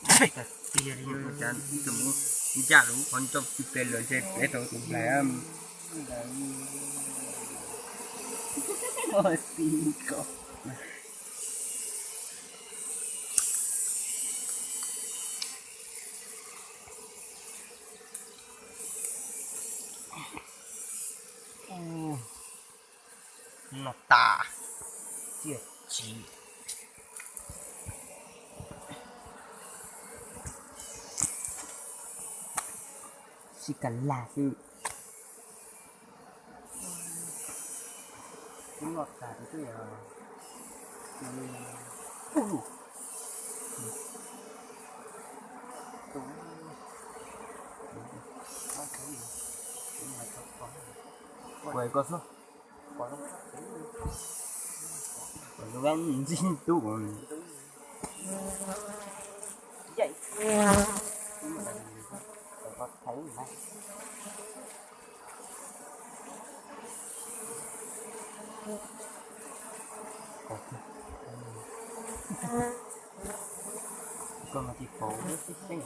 Tiag li, tus mus ncaj lub qhov ncauj pes lawm ntshe peb tau tus nplaig. Noj tas tiag tsis sib ka lag xwb. Noj tas twb kuav koj xwb. Kuav ntxig tub. Koj mas tsis paub xib xeeb.